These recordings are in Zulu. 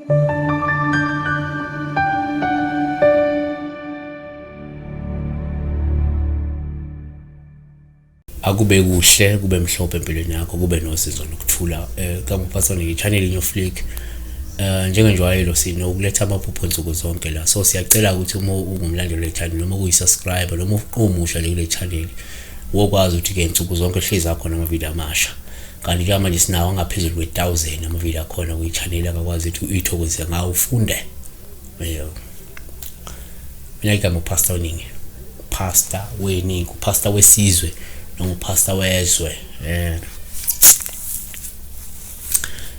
Akube kuhle, kube mhlophe empilweni yakho, kube nosizo nokuthula. Kamuphathane nge-channel New Flick. Njengenjwayelo sinokuletha amaphupho nsuku zonke la. So siyacela ukuthi uma ungumlandeli we-channel noma uyi-subscriber noma umusha nje kule channel, wokwazi ukuthi-ke nsuku zonke hlezi akhona amavidiyo amasha. Kanti njengamanje sinawo angaphezulu kwe-1000 amavidiyo akhona kwi-channel angakwazi ukuthi uyithokozise ngawo ufunde. Yebo. Mina igama uPastor Weningi. Pastor Weningi, uPastor wesizwe noma uPastor wezwe.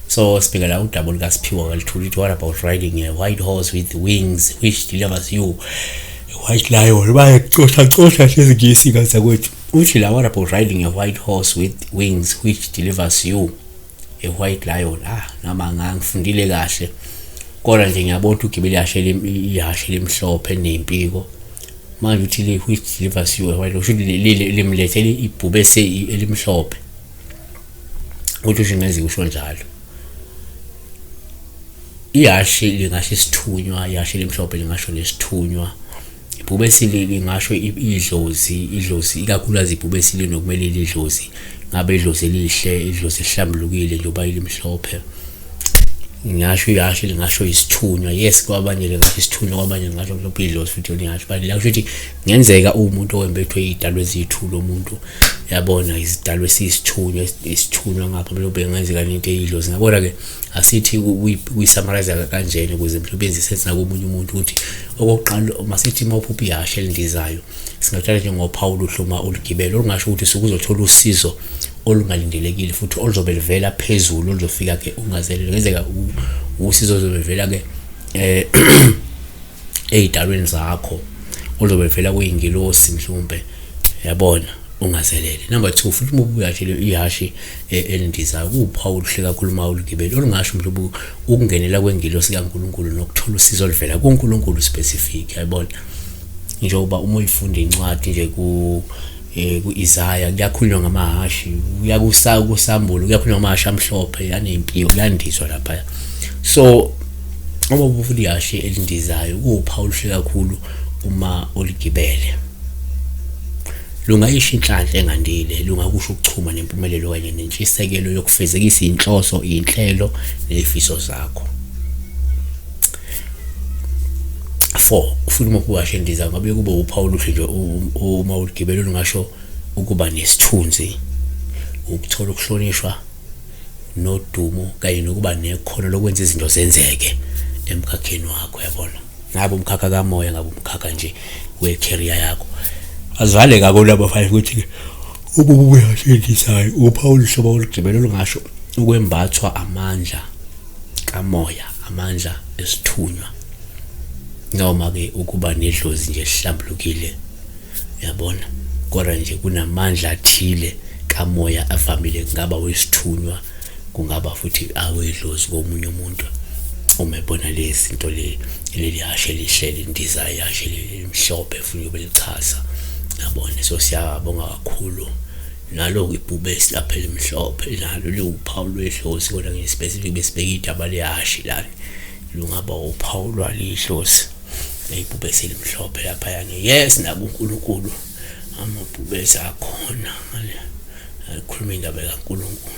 So sibheka la udaba lukaSiphiwo kaLuthuli, uthi what about riding a white horse with wings which delivers you a white lion? Bayacosha cosha lezingisi kazakwethu. Uthi la what about riding a white horse with wings which delivers you a white lion? Noma ngangifundile kahle, kodwa nje ngiyabona ukuthi ugibele ihashe elimhlophe nempiko. Manje uthi le which delivers you a white lion, usho ukuthi limlethele ibhubesi elimhlophe. Uthi usho ngeze usho njalo. Ihashe lingasho isithunywa, ihashe elimhlophe lingasho nesithunywa. Ibhubesi lingasho idlozi, idlozi ikakhulukazi ibhubesi linokumele idlozi. Ngabe idlozi elihle, idlozi elihlambulukile njengoba limhlophe. Ngingasho ihashe lingasho isithunywa. Yes, kwabanye lingasho isithunywa, kwabanye lingasho mhlawumbe idlozi futhi lingasho. But la kusho ukuthi kungenzeka uwumuntu owembethwe iy'dalwa eziyithulo umuntu, yabona, izidalwa esiyisithunywa, isithunywa ngapha mhlawumbe kungenzeka nento eyidlozi. Ngabona-ke asithi kuyi-summarize kanjena ukuze mhlawumbe yenze sense nakomunye umuntu ukuthi okokuqala masithi uma uphupha ihashe elindizayo, singathatha njengophawu oluhle uma uligibele, olungasho ukuthi usuke uzothola usizo olungalindelekile futhi oluzobe luvela phezulu, oluzofika-ke ungazelele. Kungenzeka usizo oluzobe luvela-ke ey'dalweni zakho, oluzobe luvela kuyingilosi mhlawumbe, yabona, ungazelele. Number 2, futhi uma ubuya nje ihhashi elindizayo kuwuphawu oluhle kakhulu uma uligibele, olungasho mhlawumbe ukungenela kwengilosi kaNkulunkulu nokuthola usizo oluvela kuNkulunkulu specific, yayibona. Njengoba uma uyifunda incwadi nje ku-Isaya kuyakhulunywa ngamahashi, kuyakusambulo kuyakhulunywa ngamahashi amhlophe anempiko, kuyandizwa lapha. So uma ubufuna ihhashi elindizayo kuwuphawu oluhle kakhulu uma uligibele. Lungayisho inhlanhla engandile, lungakusho ukuchuma nempumelelo kanye nentshisekelo yokufezekisa inhloso, inhlelo nezifiso zakho. 4, ufuna uma uhashe endiza ngabe kube uphawu oluhle nje uma uligibele, olungasho ukuba nesithunzi, ukuthola ukuhlonishwa nodumo kanye nokuba nekhono lokwenza izinto zenzeke emkhakheni wakho, yabona. Ngabe umkhakha kamoya, ngabe umkhakha nje we-career yakho. Azivale ngako laba 5 ukuthi ububuya endizayo uphawu oluhle olugibele olungasho ukwembathwa amandla kamoya, amandla esithunywa, noma ke ukuba nedlozi nje elihlambulukile, uyabona. Kodwa nje kunamandla athile kamoya avamile, kungaba wesithunywa, kungaba futhi awedlozi komunye umuntu. Uma ebona lezi zinto le, leli hashe elihle lindizayo, ihashe elimhlophe futhi yobe lichaza, yabona. So siyabonga kakhulu nalo ibhubesi lapha elimhlophe, nalo liwuphawu lwedlozi, kodwa nge-specific besibheka idaba lehhashi lana, lungaba uphawu lwalidlozi, ibhubesi elimhlophe laphayana. Yes, nakuNkulunkulu amabhubesi akhona, akhuluma indaba kaNkulunkulu.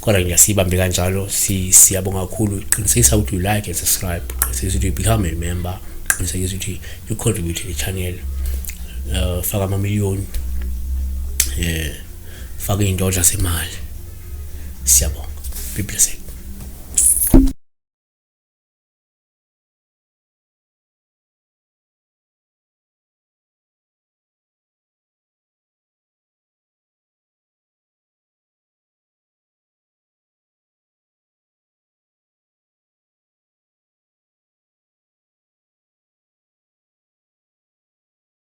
Kodwa nje siyibambe kanjalo, siyabonga kakhulu. Qinisekisa ukuthi you like and subscribe, qinisekisa ukuthi you become a member, qinisekisa ukuthi you contribute to the channel. Faka amamiliyoni, faka iy'ndodla zemali. Siyabonga, be blessed.